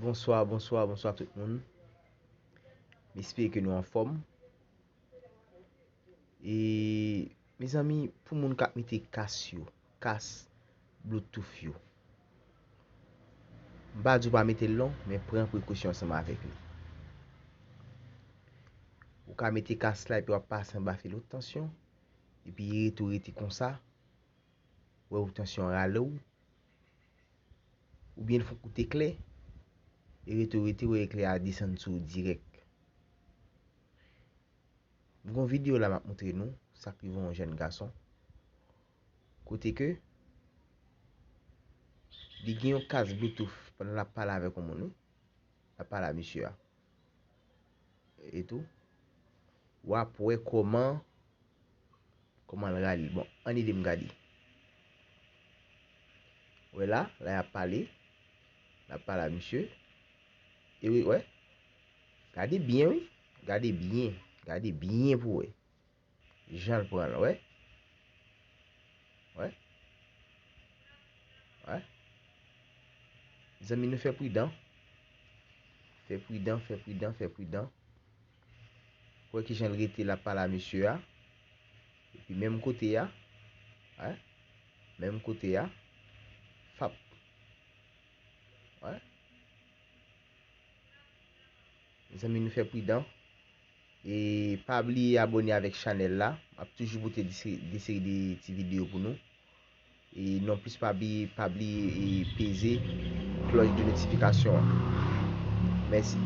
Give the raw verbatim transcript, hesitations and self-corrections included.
Bonswa, bonswa, bonswa tout moun. M espere ke nou anfòm. E, mezanmi, pou moun k ap mete kas yo, kas Bluetooth yo, m pa di w pa mete l non, men pran prekosyon ansanm avèk li. Ou ka mete kas la epi w ap pase anba fil wot tansyon, epi rete w rete konsa, wè ou tansyon an rale w, oubyen l fè w koute klè, e rete w rete wè eklè a desann sou w dirèk. M gon videyo la m ap montre nou sa k rive yon jèn gason, kote ke li gen yon kas Bluetooth pandan l ap pale avèk yon moun wi, l ap pale a misye a. E tou, w ap wè kòman, kòman l rale l. Bon, ann ede m gade. Wè la, la y ap pale. L ap pale a misye. E wi, wè. Gade byen, wi. Gade byen. Gade byen pou wè. Jan l pran l, wè. Wè. Wè. Zanmi nou fè pridan. Fè pridan, fè pridan, fè pridan. Wè kijan l rete l ap pale a mesye a. Epi menm kote a. Wè. Menm kote a. Fap. Wè. Mezanmi, nou fè pridan. E pa bliye abòne avèk chanèl la. M ap toujou pote de se-, de seri de ti videyo pou nou. E non plis pa bliye, pa bliye e peze klòch de notifikasyon an. Mèsi.